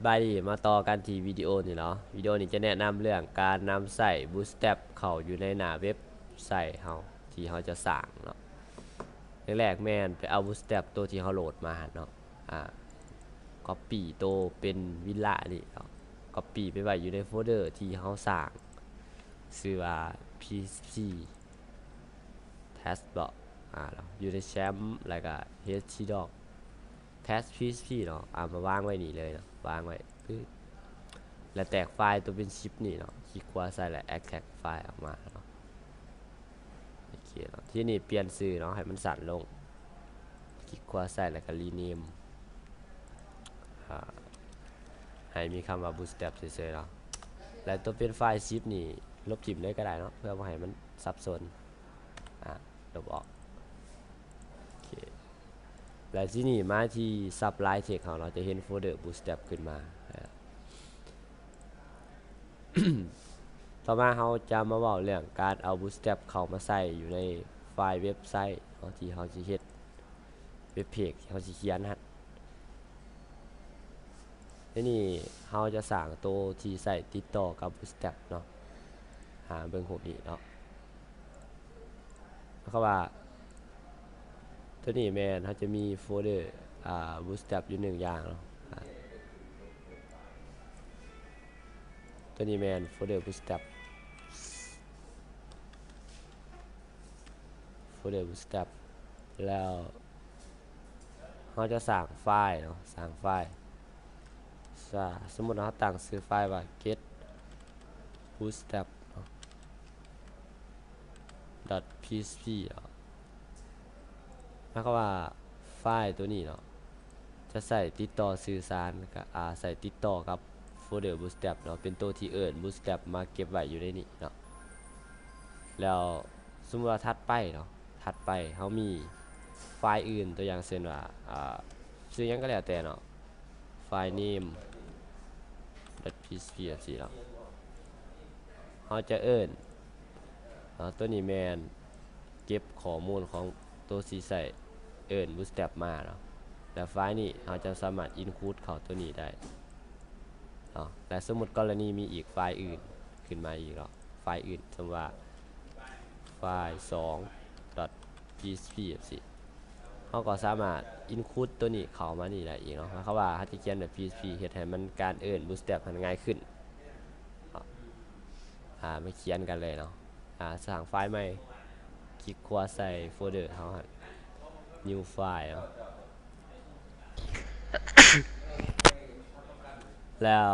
ບາຍດີ ມາຕໍ່ກັນທີ່ວິດີໂອນີ້ເນາະ. ວິດີໂອນີ້ຈະແນະນຳເລື່ອງການນຳໃຊ້ Bootstrap ເຂົ້າຢູ່ໃນໜ້າເວັບໄຊເຮົາ ທີ່ເຮົາຈະສ້າງເນາະ. ຢ່າງແລກແມ່ນໄປເອົາ Bootstrap ໂຕທີ່ເຮົາໂຫຼດມາຫັ້ນເນາະ, ອາ copy ໂຕເປັນວິນລານີ້ເນາະ, copy ໄປໄວ້ຢູ່ໃນໂຟເດີທີ່ເຮົາສ້າງ ຊື່ວ່າ PHP test ເນາະ, ອາ ຢູ່ໃນ champ ແລ້ວກະ htdoc test PHP ເນາະ, ເອົາມາວາງໄວ້ນີ້ເລີຍເນາະ, ວາງໄວ້ປຶບ ແລ້ວແຕກໄຟລ໌ຕົວເປັນ zip ນີ້ເນາະ, ຄລິກຂວາໃສ່ແລ້ວ extract ໄຟລ໌ອອກມາເນາະ. ໂອເຄເນາະ, ທີນີ້ປ່ຽນຊື່ເນາະ ໃຫ້ມັນສັ້ນລົງ, ຄລິກຂວາໃສ່ແລ້ວກໍ rename ອາ ໃຫ້ມີຄຳວ່າ Bootstrap ເສີຍໆເນາະ. ແລ້ວຕົວເປັນໄຟລ໌ zip ນີ້ລົບຖິ້ມເລີຍກໍໄດ້ເນາະ ເພື່ອບໍ່ໃຫ້ມັນສັບສົນ, ອາ ລົບອອກ. ໂອເຄ ແລ້ວທີນີ້ມາທີ່ sublime text ເຮົາເນາະ, ຈະເຫັນໂຟເດີ Bootstrap ຂຶ້ນມາ. ຕໍ່ມາເຮົາຈະມາເວົ້າເລື່ອງການເອົາ Bootstrap ເຂົ້າມາໃສ່ຢູ່ໃນໄຟລ໌ເວັບໄຊເນາະ ທີ່ເຮົາຊິເຮັດ ເວັບເພຈທີ່ເຮົາຊິຂຽນຫັ້ນ. ທີນີ້ເຮົາຈະສ້າງໂຕທີ່ໃຊ້ຕິດຕໍ່ກັບ Bootstrap ເນາະ, ຫາເບິ່ງຮູບນີ້ເນາະ. ເພາະວ່າໂຕນີ້ແມ່ນເຮົາຈະມີໂຟເດີ ອາ Bootstrap ຢູ່ໜຶ່ງຢ່າງເນາະ, ອາ ໂຕນີ້ແມ່ນໂຟເດີ Bootstrap ໂຟເດີ Bootstrap ແລ້ວ ເຮົາຈະສ້າງໄຟລ໌ເນາະ, ສ້າງໄຟລ໌ ສະ ສົມມຸດເຮົາຕັ້ງຊື່ໄຟລ໌ວ່າ get bootstrap ເນາະ .php ເນາະ. ໝາຍຄວາມວ່າໄຟລ໌ໂຕນີ້ເນາະ ຈະໃຊ້ຕິດຕໍ່ສື່ສານ ແລ້ວກະ ອາ ໃຊ້ຕິດຕໍ່ກັບໂຟເດີ Bootstrap ເນາະ, ເປັນໂຕທີ່ເອີ້ນ Bootstrap ມາເກັບໄວ້ຢູ່ໃນນີ້ເນາະ. ແລ້ວສົມມຸດວ່າຖັດໄປເນາະ, ຖັດໄປເຮົາມີໄຟລ໌ອື່ນ, ຕົວຢ່າງເຊັ່ນວ່າ ອາ ຊື່ຫຍັງກໍແລ້ວແຕ່ເນາະ, filename.php ຈັ່ງຊີ້ເນາະ, ເຮົາຈະເອີ້ນເນາະ, ໂຕນີ້ແມ່ນເກັບຂໍ້ມູນຂອງໂຕທີ່ໃຊ້ເອີ້ນ Bootstrap ມາເນາະ, ແລ້ວໄຟລ໌ນີ້ເຮົາຈະສາມາດ include ເຂົ້າໂຕນີ້ໄດ້ເນາະ. ແລະ ສົມມຸດກໍລະນີມີອີກໄຟລ໌ອື່ນຂຶ້ນມາອີກເນາະ, ໄຟລ໌ອື່ນ ສົມມຸດວ່າ file ສອງ .php ຈັ່ງຊີ້ ເຮົາກໍສາມາດ include ໂຕນີ້ເຂົ້າມານີ້ໄດ້ອີກເນາະ. ໝາຍຄວາມວ່າເຮົາຈະຂຽນແບບ php ເຮັດໃຫ້ມັນ ການເອີ້ນ Bootstrap ຫັ້ນງ່າຍຂຶ້ນເນາະ. ອາ ມາຂຽນກັນເລີຍເນາະ, ອາ ສ້າງໄຟລ໌ໃໝ່, ຄລິກຂວາໃສ່ໂຟເດີເຮົາຫັ້ນ new file ເນາະ, ແລ້ວ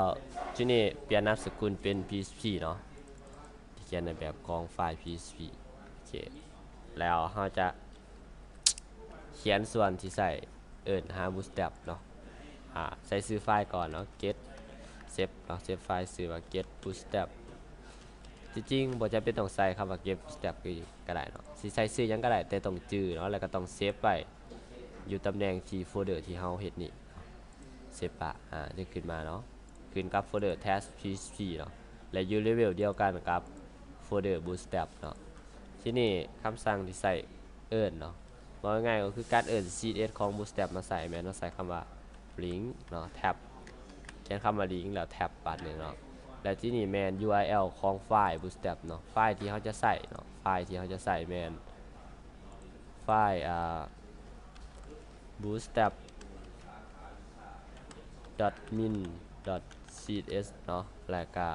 ທີນີ້ປ່ຽນນາມສະກຸນເປັນ php ເນາະ, ຈະຂຽນໃນແບບຂອງໄຟລ໌ php. ໂອເຄ ແລ້ວເຮົາຈະຂຽນສ່ວນທີ່ໃຊ້ເອີ້ນຫາ Bootstrap ເນາະ, ອາ ໃສ່ຊື່ໄຟລ໌ກ່ອນເນາະ, get save ເນາະ, save ໄຟລ໌ຊື່ວ່າ get bootstrap. ທີ່ຈິງບໍ່ຈຳເປັນຕ້ອງໃສ່ຄຳວ່າ get bootstrap ກໍໄດ້ເນາະ, ຊິໃສ່ຊື່ຫຍັງກໍໄດ້ ແຕ່ຕ້ອງຈື່ເນາະ, ແລ້ວກໍຕ້ອງ save ໄວ້ຢູ່ຕຳແໜ່ງທີ່ໂຟເດີທີ່ເຮົາເຮັດນີ້. save ປະ ອາ ຈະຂຶ້ນມາເນາະ, ຂຶ້ນກັບໂຟເດີ test php ເນາະ, ແລະ ຢູ່ເລເວວດຽວກັນກັບໂຟເດີ Bootstrap ເນາະ. ທີນີ້ຄຳສັ່ງທີ່ໃຊ້ເອີ້ນເນາະ, ເວົ້າງ່າຍໆກໍຄືການເອີ້ນ css ຂອງ Bootstrap ມາໃສ່, ແມ່ນເຮົາໃຊ້ຄຳວ່າ link ເນາະ, tab ຂຽນຄຳວ່າ link ແລ້ວ tab ບາດໜຶ່ງເນາະ, ແລະ ທີນີ້ແມ່ນ URL ຂອງໄຟລ໌ Bootstrap ເນາະ, ໄຟລ໌ທີ່ເຮົາຈະໃຊ້ເນາະ, ໄຟລ໌ທີ່ເຮົາຈະໃຊ້ແມ່ນ ໄຟລ໌ ອາ bootstrap.min.css ເນາະ, ແລ້ວກະ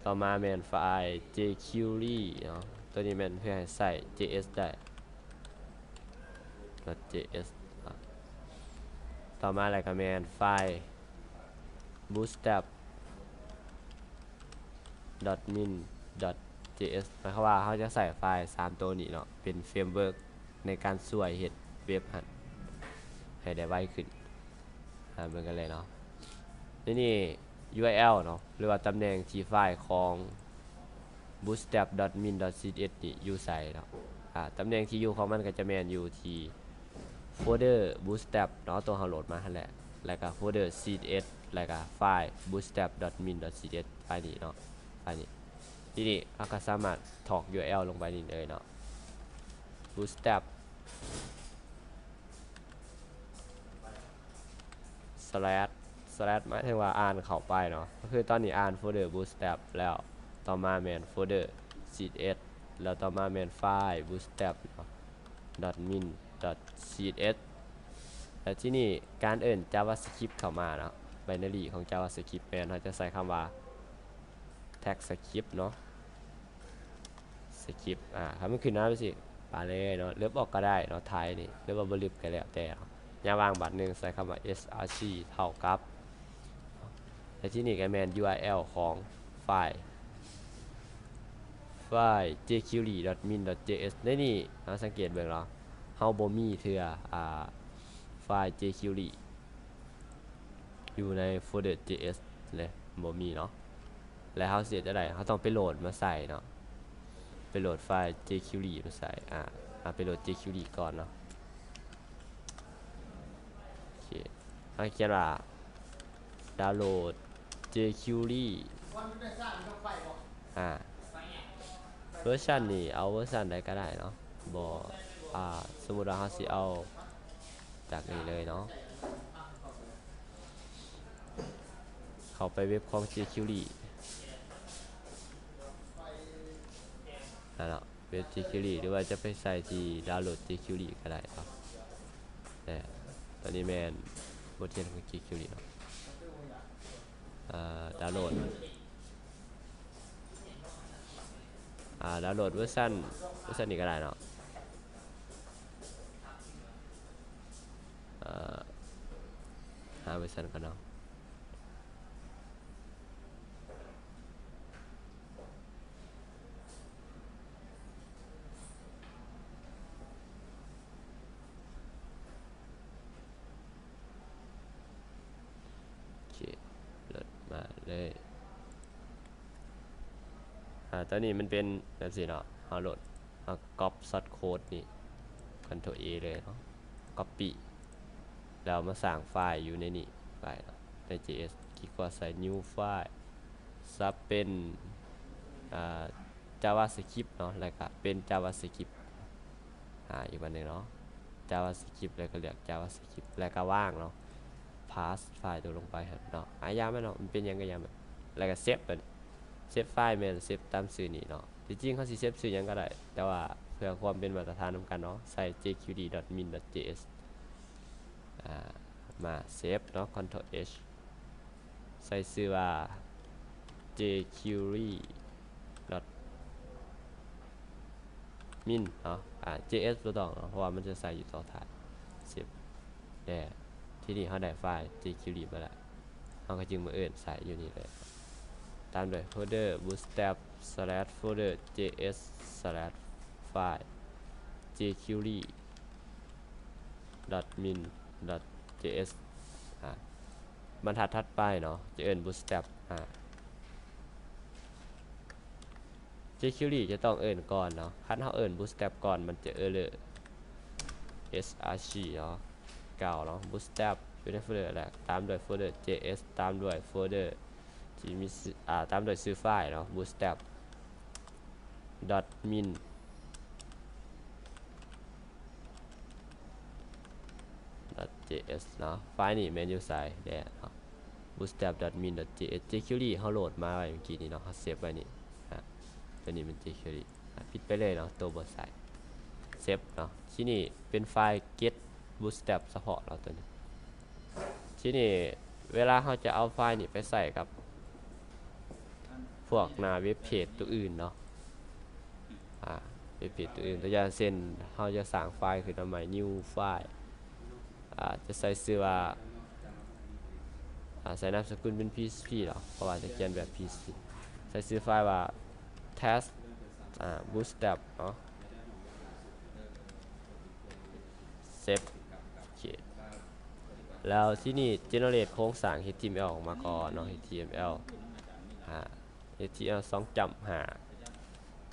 ຕໍ່ມາແມ່ນໄຟລ໌ jQuery ເນາະ, ໂຕນີ້ແມ່ນເພື່ອໃຫ້ໃຊ້ js ໄດ້ .js ເນາະ. ຕໍ່ມາແລ້ວກະແມ່ນໄຟລ໌ bootstrap .min.js ໝາຍຄວາມວ່າເຮົາຈະໃຊ້ໄຟລ໌ສາມໂຕນີ້ເນາະ ເປັນເຟຣມເວີກໃນການຊ່ວຍເຮັດເວັບຫັ້ນໃຫ້ໄດ້ໄວຂຶ້ນ. ມາເບິ່ງກັນເລີຍເນາະ. ໃນນີ້ URL ເນາະ ຫຼືວ່າຕຳແໜ່ງທີ່ໄຟລ໌ຂອງ bootstrap.min.css ນີ້ຢູ່ໃສເນາະ. ອາ ຕຳແໜ່ງທີ່ຢູ່ຂອງມັນກໍຈະແມ່ນຢູ່ທີ່ ໂຟເດີ Bootstrap ເນາະ ຕົວເຮົາໂຫຼດມາຫັ້ນແຫຼະ, ແລ້ວກະໂຟເດີ css ແລ້ວກະໄຟລ໌ bootstrap.min.css ໄຟລ໌ນີ້ເນາະ, ໄຟລ໌ນີ້. ທີນີ້ເຮົາກໍສາມາດຖອກ URL ລົງໄປນີ້ເລີຍເນາະ, bootstrap slash slash ໝາຍເຖິງວ່າອ່ານເຂົ້າໄປເນາະ ກໍຄືຕອນນີ້ອ່ານໂຟນເດີ Bootstrap ແລ້ວ ຕໍ່ມາແມ່ນໂຟນເດີ C S S ແລ້ວຕໍ່ມາແມ່ນໄຟລ໌ Bootstrap ເນາະ dot min dot C S S ແລ້ວທີນີ້ການເອີ້ນ JavaScript ເຂົ້າມາເນາະ binary ຂອງ JavaScript ແມ່ນເຮົາຈະໃຊ້ຄຳວ່າ tag script ເນາະ script ອາ ຖ້າມັນຂຶ້ນມາແບບຊີ້ ປາເລີຍເນາະ ເລີບອອກກໍໄດ້ເນາະ ໄທນີ້ ຫຼືວ່າບໍ່ເລີບກໍແລ້ວແຕ່ເນາະ ຢ່າວາງບາດໜຶ່ງ ໃສ່ຄຳວ່າ src ເທົ່າກັບ ແລ້ວທີນີ້ກໍແມ່ນ URL ຂອງໄຟລ໌ ໄຟລ໌ jQuery dot min dot JS ໃນນີ້ເຮົາສັງເກດເບິ່ງເນາະ ເຮົາບໍ່ມີເທື່ອ ອາ ໄຟລ໌ jQuery ຢູ່ໃນໂຟນເດີ JS ເລີຍ ບໍ່ມີເນາະ ແລ້ວເຮົາຊິເຮັດຈັ່ງໃດ? ເຮົາຕ້ອງໄປໂຫຼດມາໃສ່ເນາະ ໄປໂຫຼດໄຟລ໌ jQuery ມາໃສ່ ອາ ເອົາໄປໂຫຼດ jQuery ກ່ອນເນາະ ໂອເຄ ເຮົາຂຽນວ່າ download jQuery ອາ ເວີຊັນນີ້ ເອົາເວີຊັນໃດກໍໄດ້ເນາະ ບໍ່ ອາ ສົມມຸດວ່າເຮົາຊິເອົາ ຈາກນີ້ເລີຍເນາະ ເຂົ້າໄປເວັບຂອງ jQuery ນັ້ນເນາະ ເວັບ jQuery ຫຼືວ່າຈະໄປໃສ່ທີ່ download jQuery ກໍໄດ້ເນາະ ແຕ່ຕອນນີ້ແມ່ນບົດຮຽນຂອງ jQuery ເນາະ ເອີ download ອາ download ເວີຊັນ ເວີຊັນນີ້ກໍໄດ້ເນາະ ເອີ ຫາເວີຊັນກ່ອນເນາະ ໂອເຄ ໂຫຼດມາເລີຍ ອາ ຕອນນີ້ມັນເປັນແບບຊີ້ເນາະ ເຮົາໂຫຼດ ເຮົາ copy source code ນີ້ control A ເລີຍເນາະ copy ແລ້ວມາສ້າງໄຟລ໌ຢູ່ໃນນີ້ໄວ້ເນາະ ໃນ JS ຄລິກຂວາໃສ່ new file ສັບເປັນ ອາ JavaScript ເນາະ ແລ້ວກະເປັນ JavaScript ອາ ອີກບາດໜຶ່ງເນາະ JavaScript ແລ້ວກະເລືອກ JavaScript ແລ້ວກະວາງເນາະ paste ໄຟລ໌ຕົວລົງໄປຫັ້ນເນາະ ອາ ຢ່າມັນເນາະ ມັນເປັນຫຍັງກະຢ່າມັນ ແລ້ວກະ save ບັດນີ້ save ໄຟລ໌ແມ່ນ save ຕາມຊື່ນີ້ເນາະ ທີ່ຈິງເຮົາຊິ save ຊື່ຫຍັງກະໄດ້ ແຕ່ວ່າເພື່ອຄວາມເປັນມາດຕະຖານນຳກັນເນາະ ໃສ່ jQuery dot min dot JS ອາ ມາ save ເນາະ control H ໃສ່ຊື່ວ່າ jQuery dot min ເນາະ ອາ JS ບໍ່ຕ້ອງເນາະ ເພາະວ່າມັນຈະໃສ່ຢູ່ຕໍ່ທ້າຍ save ແລ້ວ ທີນີ້ເຮົາໄດ້ໄຟລ໌ jQuery ມາແລ້ວ ເຮົາກໍຈຶ່ງມາເອີ້ນໃສ່ຢູ່ນີ້ເລີຍ ຕາມດ້ວຍໂຟນເດີ bootstrap slash folder js slash file jQuery dot min dot js ອາ ບັນທັດຖັດໄປເນາະ ຈະເອີ້ນ bootstrap ອາ jQuery ຈະຕ້ອງເອີ້ນກ່ອນເນາະ ຄັນເຮົາເອີ້ນ bootstrap ກ່ອນ ມັນຈະ error src ເນາະ ເກົ່າເນາະ bootstrap ຢູ່ໃນໂຟນເດີ ແລະ ຕາມດ້ວຍໂຟນເດີ js ຕາມດ້ວຍໂຟນເດີທີ່ມີຊື່ ອາ ຕາມດ້ວຍຊື່ໄຟລ໌ເນາະ bootstrap dot min dot js ເນາະ ໄຟລ໌ນີ້ແມ່ນຢູ່ໃສແດ່ເນາະ bootstrap dot min dot js jQuery ເຮົາໂຫຼດມາໄວ້ເມື່ອກີ້ນີ້ເນາະ ເຮົາເຊບໄວ້ນີ້ ອາ ຕົວນີ້ແມ່ນ jQuery ອາ ປິດໄປເລີຍເນາະ ໂຕບໍ່ໃສ່ save ເນາະ ທີນີ້ເປັນໄຟລ໌ get bootstrap ສະເພາະເນາະ ຕົວນີ້ ທີນີ້ເວລາເຮົາຈະເອົາໄຟລ໌ນີ້ໄປໃຊ້ກັບພວກໜ້າເວັບເພຈຕົວອື່ນເນາະ ອາ ເວັບເພຈຕົວອື່ນ ຕົວຢ່າງເຊັ່ນ ເຮົາຈະສ້າງໄຟລ໌ຂຶ້ນມາໃໝ່ new file ອາ ຈະໃສ່ຊື່ວ່າ ອາ ໃສ່ນາມສະກຸນເປັນ PHP ເນາະ ເພາະວ່າຈະຂຽນແບບ PHP ໃສ່ຊື່ໄຟລ໌ວ່າ test ອາ bootstrap ເນາະ save ໂອເຄ ແລ້ວທີນີ້ generate ໂຄງສ້າງ HTML ອອກມາກ່ອນເນາະ HTML ອາ HTML ສອງຈ້ຳຫ້າ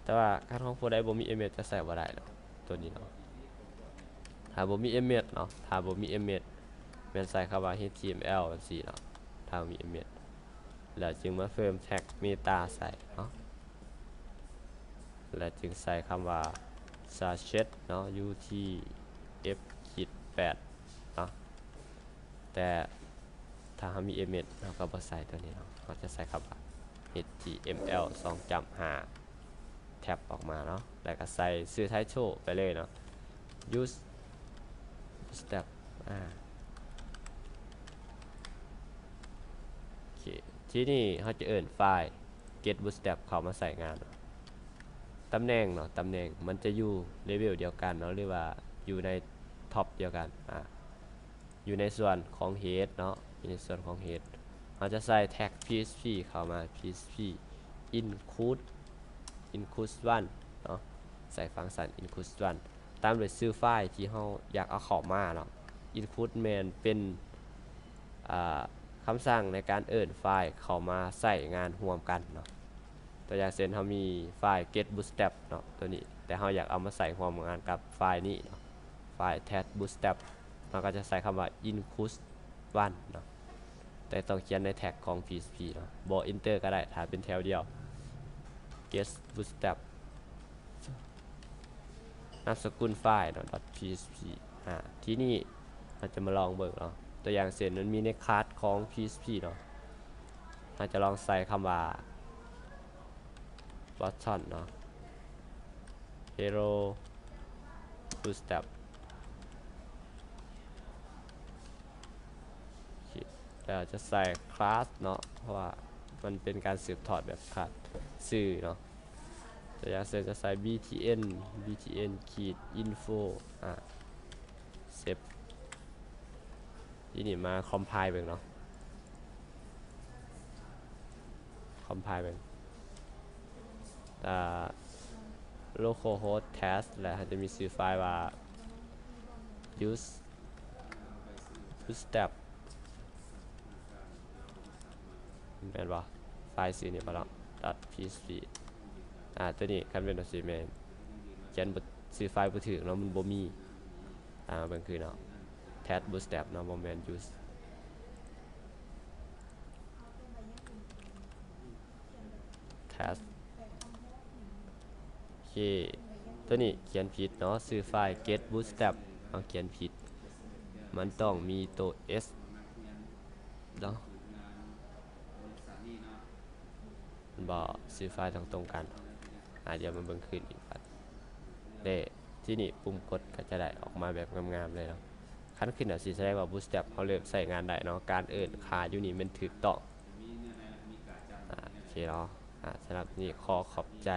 ແຕ່ວ່າຄັນຂອງຜູ້ໃດບໍ່ມີ image ຈະໃຊ້ບໍ່ໄດ້ເນາະ ຕົວນີ້ເນາະ ຖ້າບໍ່ມີ image ເນາະ ຖ້າບໍ່ມີ image ແມ່ນໃສ່ຄຳວ່າ HTML ຈັ່ງຊີ້ເນາະ ຖ້າມີ image ແລ້ວຈຶ່ງມາເພີ່ມ tag meta ໃສ່ເນາະ ແລະ ຈຶ່ງໃສ່ຄຳວ່າ suggest ເນາະ utf ຂີດແປດເນາະ ແຕ່ ຖ້າເຮົາມີ image ເຮົາກໍບໍ່ໃສ່ຕົວນີ້ເນາະ ເຮົາຈະໃສ່ຄຳວ່າ ເອັດ ທີ ເອັມ ແອລ ສອງຈ້ຳຫ້າ ແທັບອອກມາເນາະ ແລ້ວກໍໃສ່ຊື່ title ໄປເລີຍເນາະ use bootstrap ອາ ໂອເຄ ທີນີ້ເຮົາຈະເອີ້ນໄຟລ໌ get bootstrap ເຂົ້າມາໃຊ້ງານ. ຕຳແໜ່ງເນາະ ຕຳແໜ່ງມັນຈະຢູ່ເລເວວດຽວກັນເນາະ ຫຼືວ່າຢູ່ໃນທັອບດຽວກັນ ອາ ຢູ່ໃນສ່ວນຂອງ head ເນາະ ຢູ່ໃນສ່ວນຂອງ head ເຮົາຈະໃສ່ tag php ເຂົ້າມາ php include include one ເນາະ ໃສ່ຟັງຊັນ include one ຕາມດ້ວຍຊື່ໄຟລ໌ທີ່ເຮົາຢາກເອົາເຂົ້າມາເນາະ include ແມ່ນເປັນ ອາ ຄຳສັ່ງໃນການເອີ້ນໄຟລ໌ເຂົ້າມາໃຊ້ງານຮ່ວມກັນເນາະ ຕົວຢ່າງເຊັ່ນ ເຮົາມີໄຟລ໌ get bootstrap ເນາະ ຕົວນີ້ ແຕ່ເຮົາຢາກເອົາມາໃຊ້ຮ່ວມງານກັບໄຟລ໌ນີ້ເນາະ ໄຟລ໌ tag bootstrap ເຮົາກໍຈະໃສ່ຄຳວ່າ include one ເນາະ ແຕ່ຕ້ອງຂຽນໃນ tag ຂອງ php ເນາະ ບໍ່ enter ກໍໄດ້ ຖ້າເປັນແຖວດຽວ get bootstrap ນາມສະກຸນໄຟລ໌ເນາະ .php ອາ ທີນີ້ເຮົາຈະມາລອງເບິ່ງເນາະ ຕົວຢ່າງເຊັ່ນ ມັນມີໃນ class ຂອງ php ເນາະ ເຮົາຈະລອງໃສ່ຄຳວ່າ button ເນາະ hello bootstrap ແລ້ວຈະໃສ່ class ເນາະ ເພາະວ່າມັນເປັນການສືບທອດແບບ class ຊື່ເນາະ ຕົວຢ່າງເຊັ່ນ ຈະໃສ່ btn btn ຂີດ info ອາ save ທີນີ້ມາ compile ເບິ່ງເນາະ compile ເບິ່ງ ອາ localhost test ແລ້ວເຮົາຈະມີຊື່ໄຟລ໌ວ່າ use bootstrap ແມ່ນບໍ່? ໄຟລ໌ຊື່ນີ້ບໍ່ເນາະ .php ອາ ຕົວນີ້ຄັນເປັນຈັ່ງຊີ້ແມ່ນຂຽນບໍ່ ຊື່ໄຟລ໌ບໍ່ຖືກເນາະ ມັນບໍ່ມີ ອາ ເບິ່ງຄືເນາະ test bootstrap ເນາະ ບໍ່ແມ່ນ use test ໂອເຄ ຕົວນີ້ຂຽນຜິດເນາະ ຊື່ໄຟລ໌ get bootstrap ເຮົາຂຽນຜິດ ມັນຕ້ອງມີໂຕ s ເນາະ ແມ່ນບໍ່? ຊື່ໄຟລ໌ຕ້ອງຕົງກັນ ອາ ດຽວມາເບິ່ງຄືນອີກບາດ ເດ້ ທີນີ້ປຸ່ມກົດກໍຈະໄດ້ອອກມາແບບງາມໆເລີຍເນາະ ຄັນຂຶ້ນແນວຊີ້ສະແດງວ່າ bootstrap ເຮົາເລີ່ມໃຊ້ງານໄດ້ເນາະ ການເອີ້ນຄ່າຢູ່ນີ້ແມ່ນຖືກຕ້ອງ ອາ ໂອເຄເນາະ ອາ ສຳລັບນີ້ຂໍຂອບໃຈ.